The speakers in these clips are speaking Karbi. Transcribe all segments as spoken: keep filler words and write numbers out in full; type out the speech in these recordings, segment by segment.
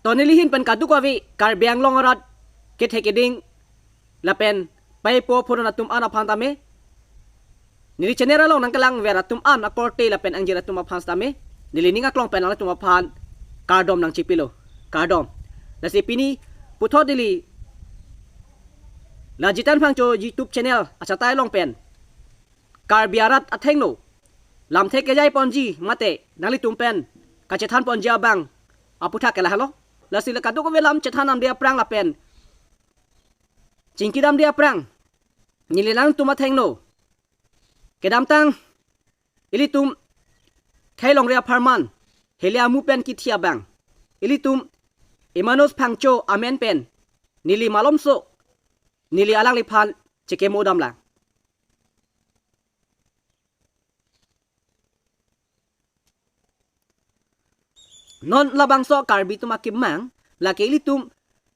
To neli ahin pen kadokave Karbi Anglong arat kethek keding lapen pei po phoron atum an aphan tame, neli channel along nangkelangver atum an akorte lapen angjir atum aphan tame, neli ning aklong pen nanglitum aphan kardom nangchipilo, kardom. Lasi pini puthot neli la Jitan Phangcho YouTube channel achatai along pen Karbi arat athengno lamthe kejai ponji mate nanglitum pen kachethan ponji abang aputhak ke lahelo. Lasi le kadokave lam chethan damde aphrang lapen chingki damde aphrang, neli nangtum athengno kedamtang ilitum khei longri apharman heli amu pen kithi abang, ilitum Emmanuel Phangcho amen pen neli malomso neli alangliphan chekemo damlang. Non labangso Karbi atum akemang, lake ilitum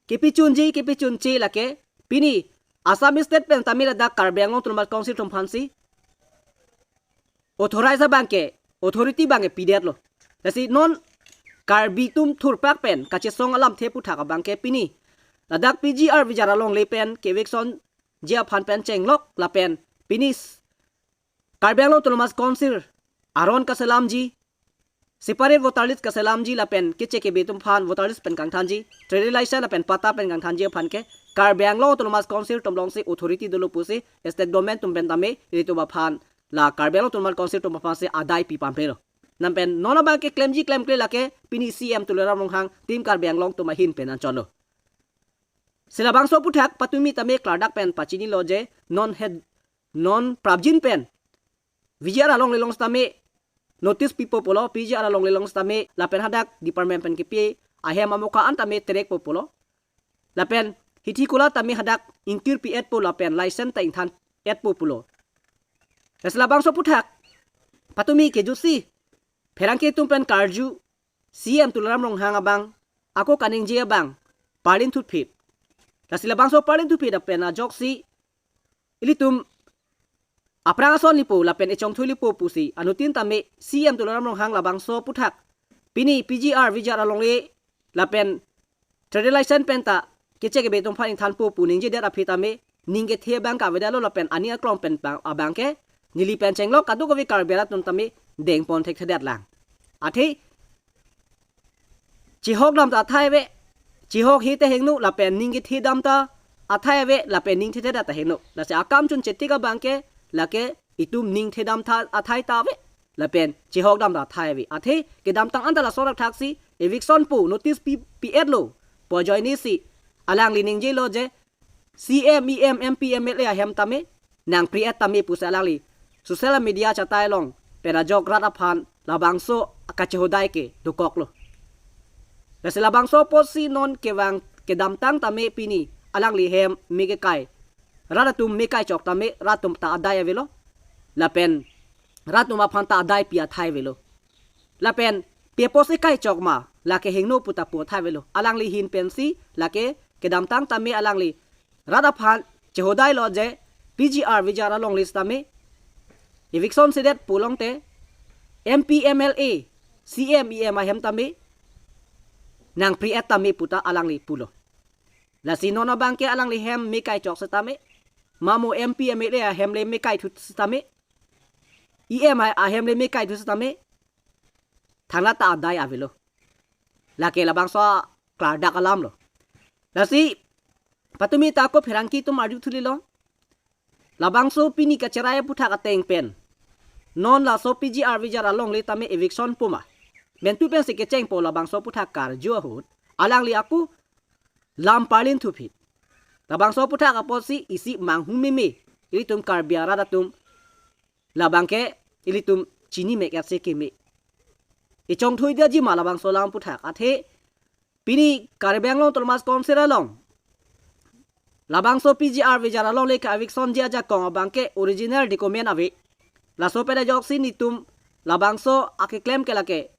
kepachunji kepachunche lake pini Assam State pen tame ladak Karbi Anglong Autonomous Council atum aphansi authorize abangke, authority abangke pidetlo. Lasi non Karbi atum thurpak pen kachesong alamthe aputhak abangke pini ladak P G R V G R alongle pen ke-eviction ji aphan pen chenglok lapen pini s- Karbi Anglong Autonomous Council aron kaselamji, separate voter list kaselamji lapen keche kebe atum aphan voter list pen kangthanji, trade license lapen patta pen kangthanji aphan ke Karbi Anglong Autonomous Council atum alongsi authority dolo pusi state government atum pen tame ilitum aphan, la Karbi Anglong Autonomous Council atum aphansi adai pi pampelo. Lapen non abangke klemji klemkle lake pini C M Tuliram Ronghang Team Karbi Anglong atum ahin pen anchotlo. Si labangso aputhak patumi tame klardak pen pachinilo je non head non prapjin pen V G R alongle along tame notice pipo pulo, P G R alongle along tame lapen hadak department pen kepi ahem amokha an tame terekpo pulo. Lapen hithi kula tame hadak ingkir pi-etpo lapen license ta ingthan-etpo pulo. Lasi labangso aputhak patumi kejutsi pherangke atum pen karju C M Tuliram Ronghang abang ako kaningje abang Parlin Thutphit. Lasi labangso Parlin Thutphit apen ajoksi ilitum aphrang ason lipo lapen echongthui lipo pusi anuttin tame C M Tuliram Ronghang labangso aputhak pini P G R V G R alongle lapen trade license pen ta keche kebe atum aphan ingthanpo pu ningjedet aphi tame ning kethe abang kavedetlo lapen aning aklong pen abang, abangke neli pen chenglok kadokave Karbi arat atum tame dengpon thekthedet lang. Athe chihok dam ta athai ave, chihok he ta hingno lapen ning kethe dam ta athai ave lapen ning thethedet ta hingno. Lasi akam chunche tik abangke lake itum ning the dam ta athai ta ave lapen chihok dam ta athai ave. Athe kedamtang anta laso rakthaksi eviction pu notice pi, pi-etlo pu ajoinesi alangli ningjelo je C M, E M, M P, M L A ahem tame nangpri-et tame pusi alangli social media chatai along pen ajok rat aphan labangso kachehodai ke dokoklo. Lasi labangso apotsi non kevang kedamtang tame pini alangli hem me kekai, rat atum me kaichok tame rat atum ta adai avelo lapen rat atum aphan ta adai pi athai avelo. Lapen pi apotsi kaichok ma, lake hingno pu ta pu athai avelo. Alangli ahin pensi lake kedamtang tame alangli rat aphan chehodailo je P G R V G R alongle tame eviction sedet pulote M P, M L A, C M, E M ahem tame nangpri-et tame pu ta alangli pulo. Lasi non abangke alangli hem me kaichok setame, mamo M P, M L A ahem le me kaithu setame, E M ahem le me kaithu setame, thangnat ta adai avelo. Lake labangso klardak alamlo. Lasi patumi ta ako pherangke atum arju thulilo. Labangso pini kacherai aputhak ateng pen non laso P G R V G R alongle tame eviction pu ma, mentu pensi kechengpo labangso aputhak karju ahut alangli ako lam Parlin Thuphi. Labangso aputhak apotsi isi manghumeme ilitum Karbi arat atum, labangke ilitum chini mek-et si keme. Ichongthui dia jima labangso lam aputhak. Athe pini Karbi Anglong Autonomous Council along labangso P G R V G R alongle ke-eviction ji ajakong abangke original document ave. Laso pen ajoksi nelitum labangso akeklem ke lake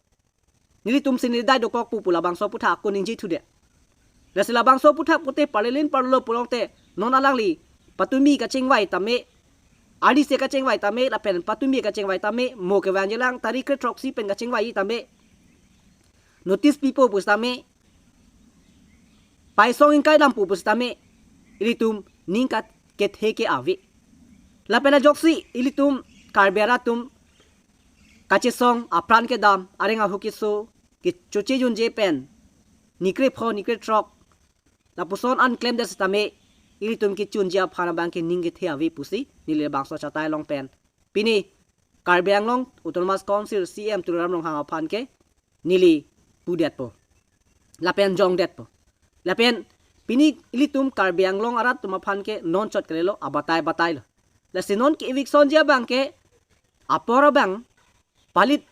nelitum si neli dai dokok pu pu labangso aputhak ako ningje thudet. Lasi labangso aputhak pute parlelin parlo pulote non alangli patumi kachingvai tame, alise kachingvai tame, lapen patumi kachingvai tame, mo kevangjilang tarik kre throksi pen kachingvai tame, notice pipo pusitame, paisong ingkai lam pu pusitame ilitum ning kat kethe ke ave. Lapen ajoksi ilitum Karbi arat atum kachesong apran kedam areng ahu keso kechoche junje pen nikre pho nikre throk lapuson an klemdet sitame ilitum kechunji aphan abang ke ning kethe ave pusi neli labangso chatai along pen pini Karbi Anglong Autonomous Council C M Tuliram Ronghang aphan ke neli pudetpo lapen jongdetpo. Lapen pini ilitum Karbi Anglong arat atum aphan ke non chot kalilo, abatai batai lo. Lasi non ke eviction ji abang ke apor abang palit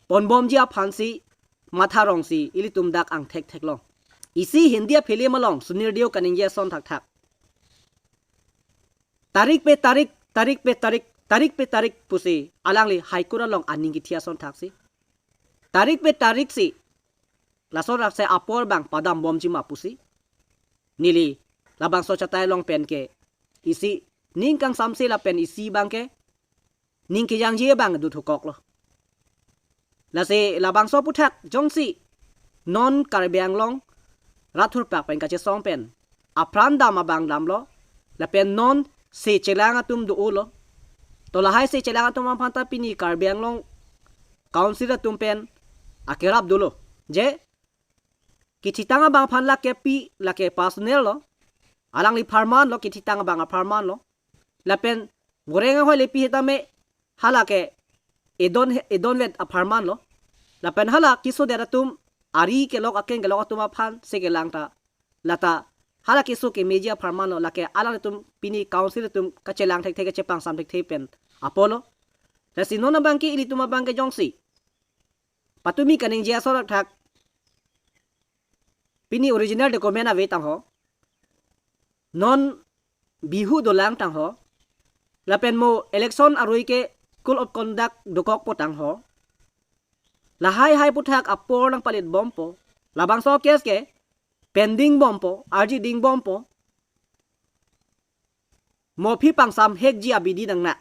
ponbomji aphansi matha rongsi ilitum dak angthek theklong. Isi Hindi a-film along Sunil Deol kaningje ason thakthak, tarik pe tarik, tarik pe tarik, tarik pe tarik pusi alangli High Court along aning kethi ason thaksi, tarik pe tarik si laso rakse apor abang padambomji ma pusi neli labangso chatai along pen ke isi ning kangsamse lapen isi abang ke ning kejangje abang dut hukok lo. Lasi labangso aputhak jongsi non Karbi Anglong rat thurpak pen kachesong pen apran dam abang damlo, lapen non se chelang atum do-o lo. To lahai se chelang atum aphan ta pini Karbi Anglong Council atum pen akerap dolo. Je kethitang abang aphan lake pi, lake personal lo, alangli apharman lo, kethitang abang apharman lo. Lapen goreng ahoi le pi sitame halake edon, edonvet apharman lo. Lapen hala kesodet atum, ari kelok akeng kelok atum aphan se kelang ta, lata hala keso kemeji apharman lo, lake alanglitum pini council atum kachelang thekthe kachepangsam thekthe pen apotlo. Lasi non abang ke ilitum abang ke jongsi patumi kaningje ason thakthak, pini original document ave tangho, non bihu dolang tangho, lapen mo election arui ke code of conduct dokokpo tangho, lahai hai aputhak apor nangpalitbompo, labangso case ke pending bompo, arji dingbompo, mo aphi pangsam hekji abidi nangne.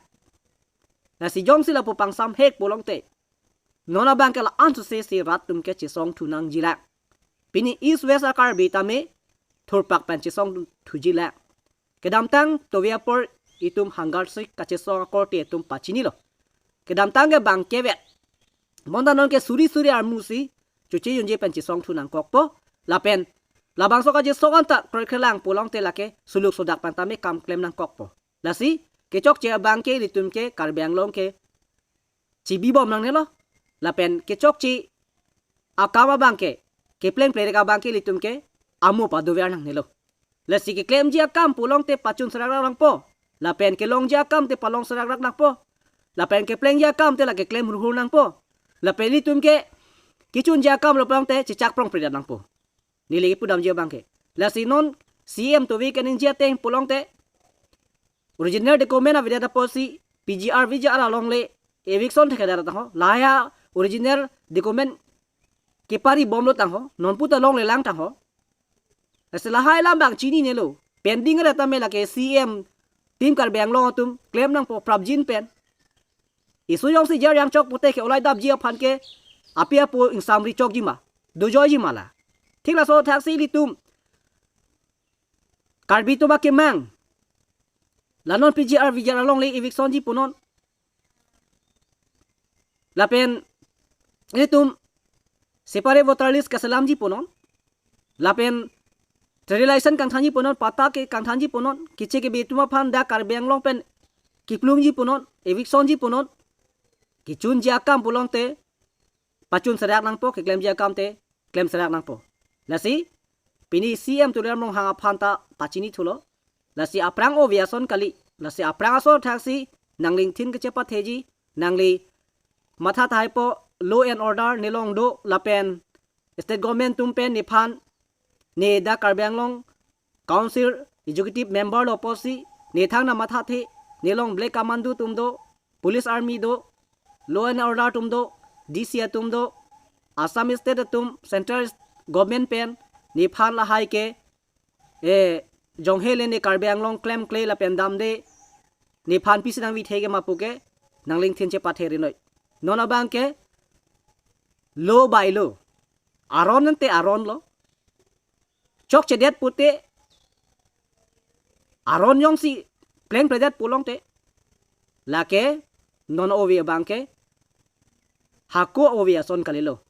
Lasi jongsi lapu pangsam hek pulote non abang ke la-an suse si rat atum ke chesong thunangjilang. Pini East West a-Karbi tame thurpak pen chesong thujilang. Kedamtang tove apor itum hangar si kachesong akorte atum pachinilo. Kedamtang ke bang kevet. Bonta non ke suri suri armu si choche junje pen chesong thunangkokpo. Lapen labangso kachesong anta kroikrelang pulote lake suluk sodak pen tame kam klem nangkokpo. Lasi kechokche abang ke ilitum ke Karbi Anglong ke chibibom nangnelo. Lapen kechokche akam abang ke, kepleng plerek abang ke ilitum ke amo padover nangnelo. Lasi keklemji akam pulote pachun serakrak nangpo, lapen kelongji akam te palong serakrak nangpo, lapen keplengji akam te lake klem hurhur nangpo. Lapen ilitum ke kechunji akam lo pulote chechak prongpredet nangpo. Neli kipudamji abang ke. Lasi non C M tove kaningje ateng pulote original document avedet apotsi P G R V G R along le eviction thekthedet tangho. Lahai original document keparibomlo tangho, non puta longlelang tangho. Lasi lahai alam abang chininelo. Pending re tame lake C M Team Karbi Anglong atum klem nangpo prapjin pen. Isu jongsi jar jangchok pute ke olai dapji aphan ke api apo ingsamri chokji ma, dojoiji ma la. Thik laso thaksi ilitum Karbi atum akemang, la non P G R V G R along le eviction ji punon. Lapen ilitum separate voter list kaselamji punon. Lapen trade license kangthanji punon, patta ke kangthanji punon, keche kebe atum aphan dak Karbi Anglong pen kiplungji punon, eviction ji punon, kechunji akam pulote pachun serak nangpo, keklemji akam te klem serak nangpo. Lasi pini C M Tuliram Ronghang aphan ta pachini thulo. Lasi aphrang ove ason kali. Lasi aphrang ason thaksi nangli ingthin kechepatheji, nangli matha tahaipo, law and order nelong do lapen state government atum pen nephan, ne dak Karbi Anglong Council executive member lo apotsi ne thang na mathathe, nelong black commando atum do, police army do, law and order atum do, D C atum do, Assam state atum, central government pen nephan lahai ke, eh, jonghe le ne Karbi Anglong klemkle lapen damde, nephan pisi nangvithe ke ma pu ke nangli ingthin chepathe rinoi. Non abang ke law by law, aron ante aron lo, chokchedet pute aron jongsi plengpledet pulote, lake non ove abangke hako ove ason kalilo.